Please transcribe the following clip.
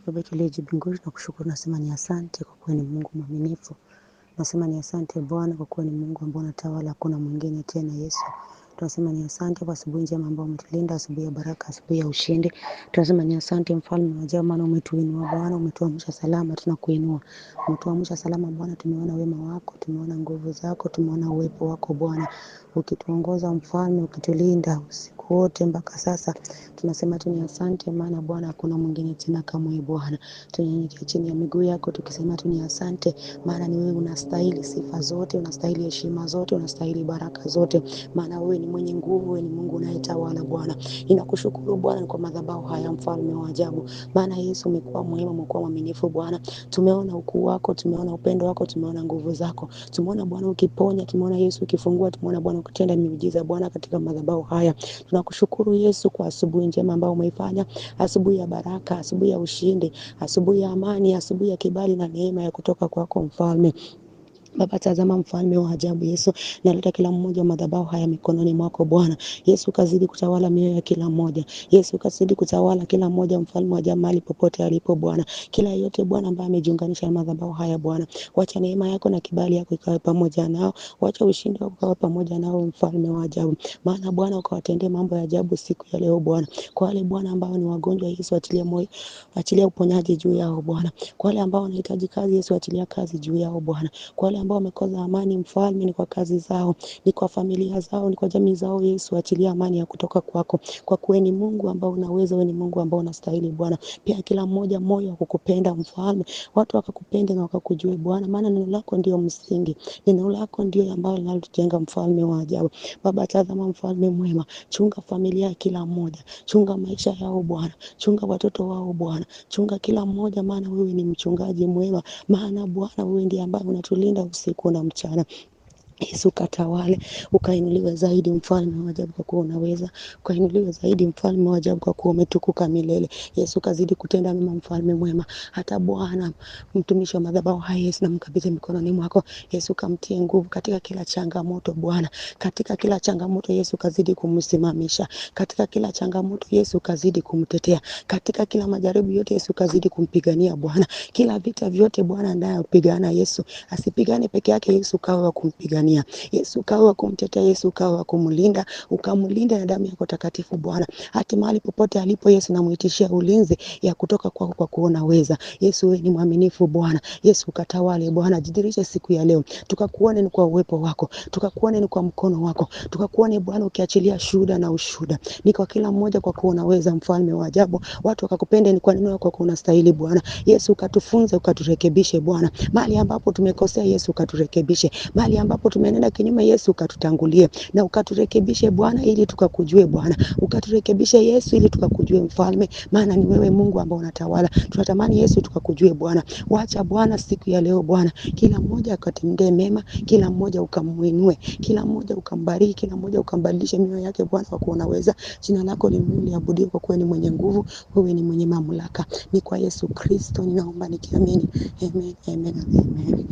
Baba yetu uliye juu mbinguni, tunakushukuru, nasema ni asante kwa kuwa ni Mungu mwaminifu. Nasema ni asante Bwana kwa kuwa ni Mungu ambaye unatawala, hakuna mwingine tena Yesu. Tunasema ni asante kwa asubuhi njema ambayo umetulinda, asubuhi ya baraka, asubuhi ya ushindi. Tunasema ni asante mfalme wa ajabu, maana umetuinua Bwana, umetuamsha salama, tunakuinua. Umetuamsha salama Bwana, tumeona wema wako, tumeona nguvu zako, tumeona uwepo wako Bwana, ukituongoza mfalme, ukitulinda usiku wote mpaka sasa. Tunasema tu ni asante, maana Bwana hakuna mwingine tena kama wewe Bwana. Tunanyenyekea chini ya miguu yako tukisema tu ni asante, maana ni wewe unastahili sifa zote, unastahili heshima zote, unastahili baraka zote, maana wewe ni mwenye nguvu, wewe ni Mungu unayetawala Bwana. Ninakushukuru Bwana kwa madhabahu haya, mfalme wa ajabu, maana Yesu umekuwa mwema, umekuwa mwaminifu Bwana. Tumeona ukuu wako, tumeona upendo wako, tumeona nguvu zako, tumeona Bwana ukiponya, tumeona Yesu ukifungua, tumeona Bwana ukitenda miujiza Bwana katika madhabahu haya. Tunakushukuru Yesu kwa asubuhi njema ambayo umeifanya, asubuhi ya baraka, asubuhi ya ushindi, asubuhi ya amani, asubuhi ya kibali na neema ya kutoka kwako mfalme. Baba, tazama mfalme wa ajabu Yesu, naleta kila mmoja wa madhabahu haya mikononi mwako Bwana. Yesu, kazidi kutawala mioyo ya kila mmoja. Yesu, kazidi kutawala kila mmoja, mfalme wa ajabu, mahali popote alipo Bwana. Kila yote Bwana ambaye amejiunganisha na madhabahu haya Bwana, wacha neema yako na kibali yako ikawe pamoja nao, wacha ushindi wako ukawe pamoja nao, mfalme wa ajabu. Maana Bwana ukawatendee mambo ya ajabu siku ya leo Bwana. Kwa wale Bwana ambao ni wagonjwa, Yesu achilia moyo, achilia uponyaji juu yao Bwana. Kwa wale ambao wanahitaji kazi, Yesu achilia kazi juu yao Bwana. Kwa wale ambao wamekosa amani, mfalme, ni kwa kazi zao, ni kwa familia zao, ni kwa jamii zao, Yesu achilia amani ya kutoka kwako, kwa kuwa ni Mungu ambao unaweza, wewe ni Mungu ambao unastahili Bwana. Pia kila mmoja moyo wa kukupenda mfalme, watu wakakupenda na wakakujue Bwana, maana neno lako ndio msingi, neno lako ndio ambalo linalotujenga, mfalme wa ajabu. Baba, tazama mfalme mwema, chunga familia ya kila mmoja, chunga maisha yao Bwana, chunga watoto wao Bwana, chunga kila mmoja, maana wewe ni mchungaji mwema, maana Bwana wewe ndiye ambaye unatulinda usiku na mchana. Yesu katawale, ukainuliwe zaidi mfalme wa ajabu kwa kuwa unaweza, ukainuliwe zaidi mfalme wa ajabu kwa kuwa umetukuka milele. Yesu kazidi kutenda mema, mfalme mwema. Hata Bwana mtumishi wa madhabahu haya Yesu namkabidhi mikononi mwako. Yesu kamtie nguvu katika kila changamoto Bwana, katika kila changamoto Yesu kazidi kumsimamisha, katika kila changamoto Yesu kazidi kumtetea, katika kila majaribu yote Yesu kazidi kumpigania Bwana, kila vita vyote Bwana anayopigana Yesu asipigane peke yake, Yesu kawe wa kumpigania, Yesu kawe wa kumtetea, Yesu kawe wa kumlinda, ukamlinda na damu yako takatifu Bwana. Hata mahali popote alipo Yesu namuitishia ulinzi ya kutoka kwako kwa kuona weza. Yesu wewe ni mwaminifu Bwana. Yesu ukatawale Bwana, jidhihirishe siku ya leo, tukakuone ni kwa uwepo wako, tukakuone ni kwa mkono wako, tukakuone Bwana ukiachilia shuhuda na ushuhuda ni kwa kila mmoja, kwa kuwa unaweza, mfalme wa ajabu. Watu wakakupenda ni kwa neno lako, kwa kuwa unastahili Bwana. Yesu ukatufunze, ukaturekebishe Bwana, mahali ambapo tumekosea Yesu ukaturekebishe, mahali ambapo tumenenda kinyume Yesu ukatutangulie na ukaturekebishe Bwana, ili tukakujue Bwana, ukaturekebishe Yesu ili tukakujue mfalme, maana ni wewe Mungu ambao unatawala. Tunatamani Yesu tukakujue Bwana. Wacha Bwana siku ya leo Bwana, kila mmoja akatendee mema, kila mmoja ukamuinue, kila mmoja ukambariki, kila mmoja ukambadilishe mioyo yake Bwana, kwa kuwa unaweza. Jina lako liabudiwe, kwa kuwa ni mwenye nguvu, wewe ni mwenye mamlaka. Ni kwa Yesu Kristo ninaomba nikiamini, amen, amen, amen.